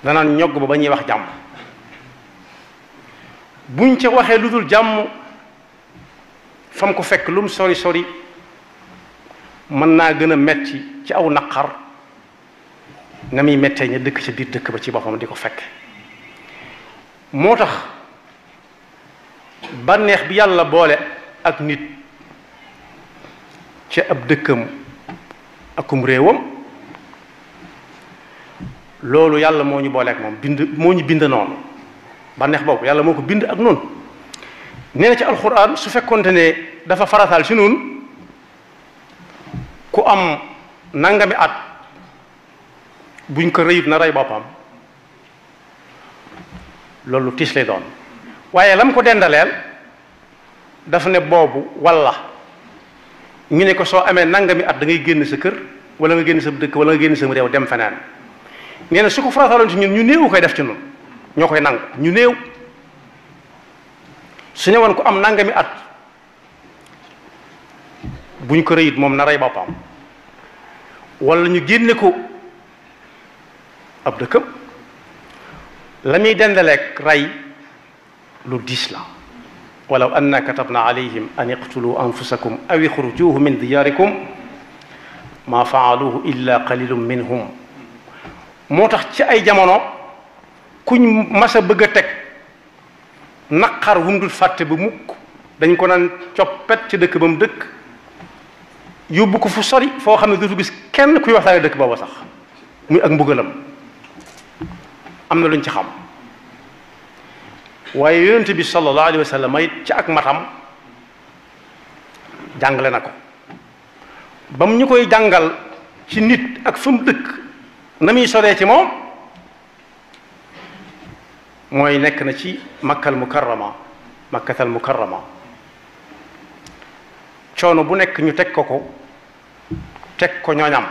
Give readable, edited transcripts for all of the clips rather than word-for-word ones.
danaan ñogg ba ñuy wax jàmm. buñ ca waxee lu dul jàmm fam ko fekk lu mu sori sori mën naa gën a metti ci aw naqar na muy mettee ña dëkk ca biir dëkk ba ci boppam di ko fekke. moo tax bànneex bi yàlla boole ak nit ci ab dëkkam akum réewam loolu yàlla moo ñu boole ak moom moo ñu bind noonu. bànneex boobu yàlla moo ko bind ak noonu nee na ci alxuraan su fekkonte ne dafa farataal ci noonu ku am nangami at buñ ko rëyut na rey boppam loolu tiis lay doon waaye lam ko dendaleel dafa ne boobu walla ñu ne ko soo amee nangami at da ngay génn sa kër wala nga génn sa dëkk wala nga génn sa réew dem feneen nee na su ko farataaloon ci ñun ñu néewu koy def ci noonu ñoo koy nangu ñu néew su ñëwoon ko am nangami at buñ ko rëyit moom na rey boppam wala ñu génne ko ab dëkkam la muy dendaleeg rey lu diis la walaw anna katabna alayhim an iqtulu anfusakum aw ixrujuhu min diyarikum ma faaluhu illa qalilun minhum moo tax ci ay jamono kuñ mas a bëgg a teg naqar wu mu dul fàtte ba mukk dañ ko naan coppet ci dëkk ba mu dëkk yóbbu ko fu sori foo xam ne dootu gis kenn kuy waxtaane dëkk booba sax muy ak mbugalam am na luñ ci xam waaye yonent bi sallallahu alayhi wa sallam it ci ak matam jàngale na ko ba mu ñu koy jàngal ci nit ak fa mu dëkk na muy soree ci moom mooy nekk na ci makkatal mukarrama coono bu nekk ñu teg ko ñooñam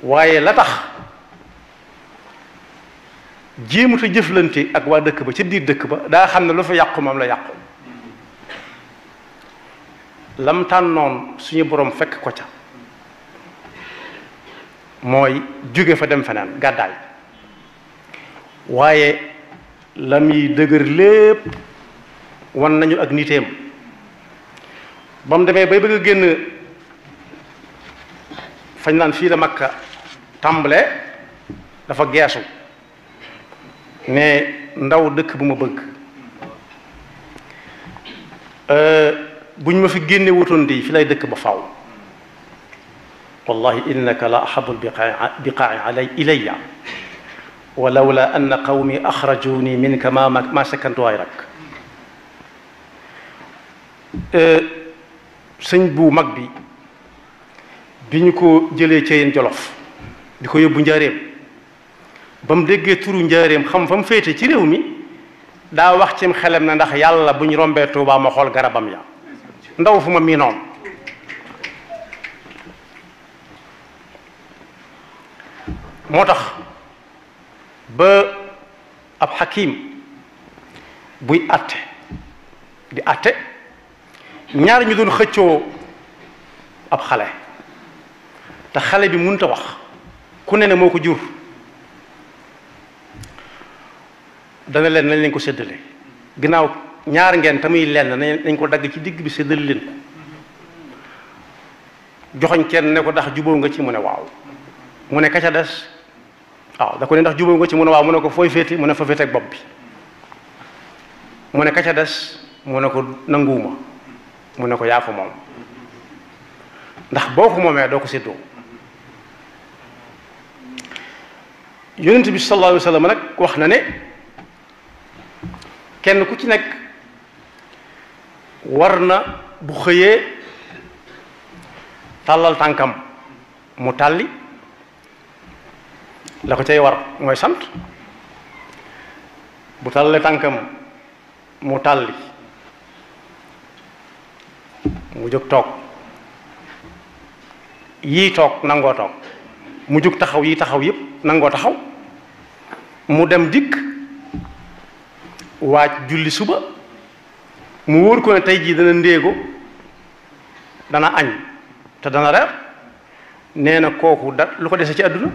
waaye la tax jéemut a jëflante ak waa dëkk ba ca biir dëkk ba daa xam ne lu fa yàqu moom la yàqu lam tànnoon suñu borom fekk ko ca mooy jóge fa dem feneen gàddaay waaye la muy dëgër lépp wan nañu ak niteem ba mu demee bay bëgg a génn fañ naan fii la Makka tàmbale dafa geesu ne ndaw dëkk bu ma bëgg buñ ma fi génne wutoon di fi lay dëkk ba faaw wallahi innaka la ahabu biqaai ilayya wa lawla anna qawmi axrajuni minka ma sakantu gayrak sëñ bu mag bi ñu ko jëlee ci yéen Jolof di ko yóbbu njaareem ba mu déggee turu njaareem xam fa mu féete ci réew mi daa wax cim xelam na ndax yàlla bu ñu rombee Tuubaa ma xool garabam ya ndaw fu ma miinoon moo tax ba ab xakim buy atte di atte ñaar ñu doon xëccoo ab xale te xale bi mënut a wax ku ne moo ko jur dana leen nañ leen ko séddale ginnaaw ñaar ngeen te muy lenn nañ ko dagg ci digg bi séddale leen ko joxoñ kenn ne ko ndax jubóo nga ci mu ne waaw mu ne ka ca des waaw da ko ne ndax jubóo nga ci mu ne waaw mu ne ko fooy féete mu ne fa féete ak bopp bi mu ne ka ca des mu ne ko nanguwuma mu ne ko yaa ko moom ndax boo ko moomee doo ko séddoo yonent bi sallallahu alayhi wa sallam nag wax na ne kenn ku ci nekk war na bu xëyee tàllal tànkam mu tàlli la ko cay war mooy sant bu tàllalee tànkam mu tàlli mu jóg toog yii toog nangoo toog mu jóg taxaw yii taxaw yépp nangoo taxaw mu dem dikk waaj julli suba mu wóor ko ne tey jii dana ndéego dana añ te dana reer nee na kooku lu ko dese ci àdduna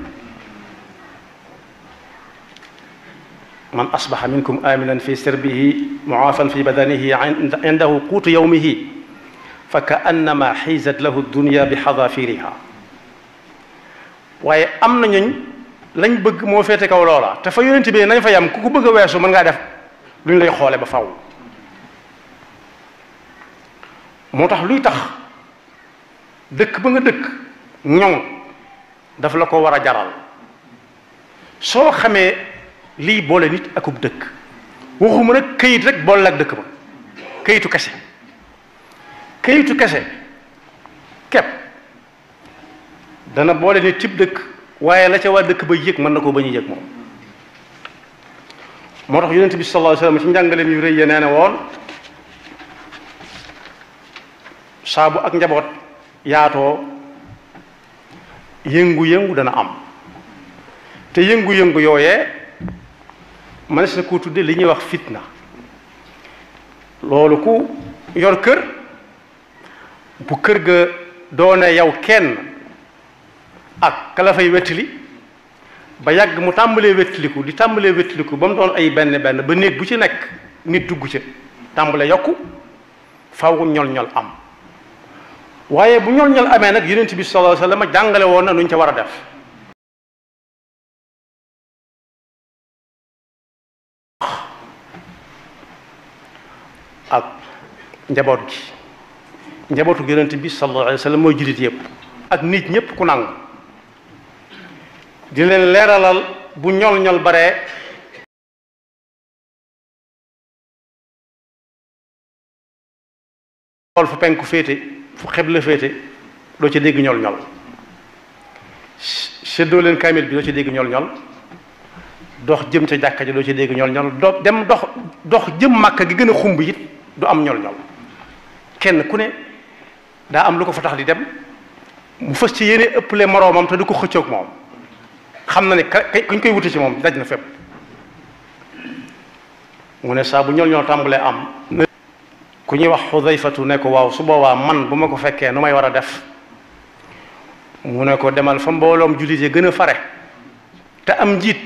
man asbaha minkum aminan fi sirbihi muafan fi badanihi indahu quutu yawmihi fa ka annama xiizat lahu dunya bi xadafiriha. waaye am na ñuñ lañ bëgg moo féete kaw loola te fa yonent bi nañ fa yam ku ko bëgg a weesu mën ngaa def lu ñu lay xoole ba faw. moo tax luy tax dëkk ba nga dëkk ñoŋ daf la ko war a jaral soo xamee lii boole nit akub dëkk. waxuma nag këyit rek boole ak dëkk ba këyitu kese këyitu kese kepp dana boole nit cib dëkk waaye la ca waa dëkk ba yëg mën na koo bañ a yëg moom. moo tax yonent bi sallallahu alayhi wasallam ci njàngaleem yu rëy ya nee na woon saabu ak njaboot yaatoo yëngu-yëngu dana am te yëngu-yëngu yooyee mënees na koo tudde li ñuy wax fitna. loolu ku yor kër bu kër ga doone yow kenn ak ka la fay wettili ba yàgg mu tàmbalee wettiliku di tàmbalee wettiliku ba mu doon ay benn benn ba néeg bu ci nekk nit dugg ca tàmbale yokku faw ñol-ñol am. waaye bu ñol-ñol amee nag yonent bi sallallahu alayhi wasallam jàngale woon na nuñ ca war a def. ak njaboot gi njabootu yonent bi sallallahu alayhi wasallam mooy jullit yëpp ak nit ñëpp ku nangu di leen leeralal bu ñol-ñol baree xool fu penku féete fu xebla féete doo ci dégg ñol-ñol séddoo leen kaamil bi doo ci dégg ñol-ñol dox jëm ca jàkka ji doo ci dégg ñol-ñol dem dox jëm màkka gi gën a xumb it du am ñol-ñol kenn ku ne daa am lu ko fa tax di dem mu fës ci yéene ëpple moroomam te du ko xëccoog moom xam na ne kuñ koy wuti ci moom daj na fépp. mu ne saa bu ñol-ñol tàmbalee am ku ñuy wax Xudayfatu ne ko waaw su boobaa man bu ma ko fekkee nu may war a def mu ne ko demal fa mbooloom jullit yi gën a fare te am njiit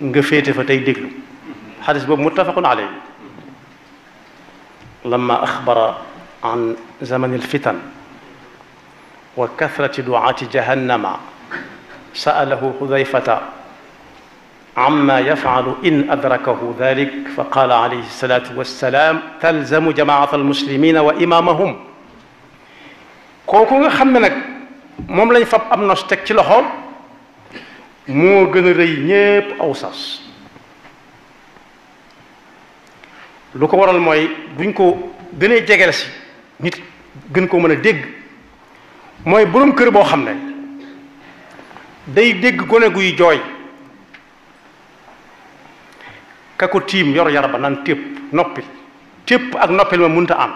nga féete fa tey déglu. xadis boobu muttafaqun alayhi. lamma axbara an zamani alfitan wa kathrati duaati jahannama sa'alahu Xudayfata amma yaf'alu in adrakahu dhalik fa qaala alayhi salaatu wassalaam talzamu jamaata almuslimina wa imaamahum. kooku nga xam ne nag moom lañ fab am nos teg ci loxoom moo gën a rëy ñépp aw sas. lu ko waral mooy buñ ko gënee jegeel si nit gën koo mën a dégg mooy boroom kër boo xam ne day dégg gone guy jooy ka ko tiim yor yar ba naan tépp noppil tépp ak noppil ma mënta ànd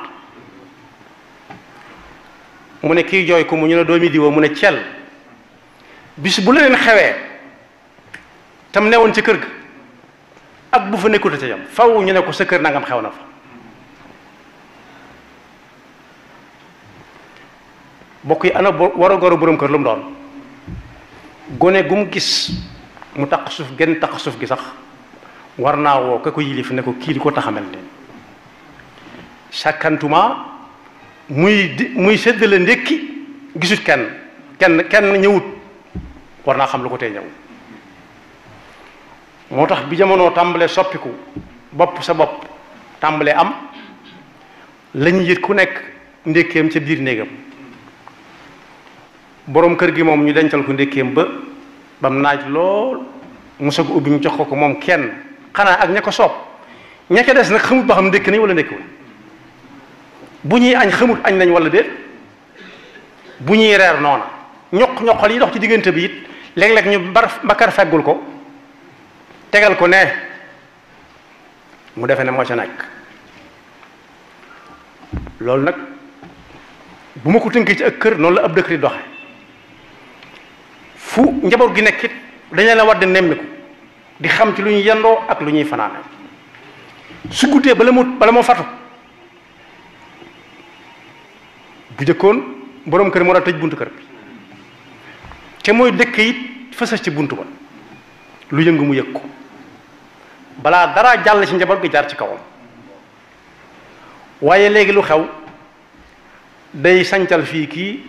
mu ne kii jooy ko mu ñu ne doomi diwoo mu ne cel bis bu la leen xewee tam newoon ci kër ga ak bu fa nekkute ca yam faw ñu ne ko sa kër nangam xew na fa. bokk yi ana war a goro boroom kër lu mu doon gone gu mu gis mu taq suuf genn taq suuf gi sax war naa woo ka ko yilif ne ko kii di ko taxamel leen sàkkantuma muy séddale ndékki gisut kenn ñëwut war naa xam lu ko tee ñëw. moo tax bi jamono tàmbalee soppiku bopp sa bopp tàmbalee am lañu yët ku nekk ndékkeem ca biir néegam boroom kër gi moom ñu dencal ko ndékkeem bam naaj lool mu soog ubbi ñu jox ko moom kenn xanaa ak ña ko soob ña ca des nag xamut ba xam ndékk nañ wala ndékkiwul bu ñuy añ xamut añ nañ wala déet bu ñuy reer noona ñoqal yi dox ci diggante bi it léeg-léeg ñu bakar feggul ko tegal ko ne mu defe ne moo ca nekk. loolu nag bu ma ko tënkee ci ak kër noonu la ab dëkk di doxe fu njaboot gi nekk it dañu la war di nemmiku di xam ci lu ñuy yendoo ak lu ñuy fanaane su guddee bala moo fatu bu jëkkoon boroom kër moo daan tëj buntu kër bi te mooy dëkk it fësas ci buntu ba lu yëngu mu yëg ko balaa dara jàll ci njaboot gi jaar ci kawam waaye léegi lu xew day sancal fii kii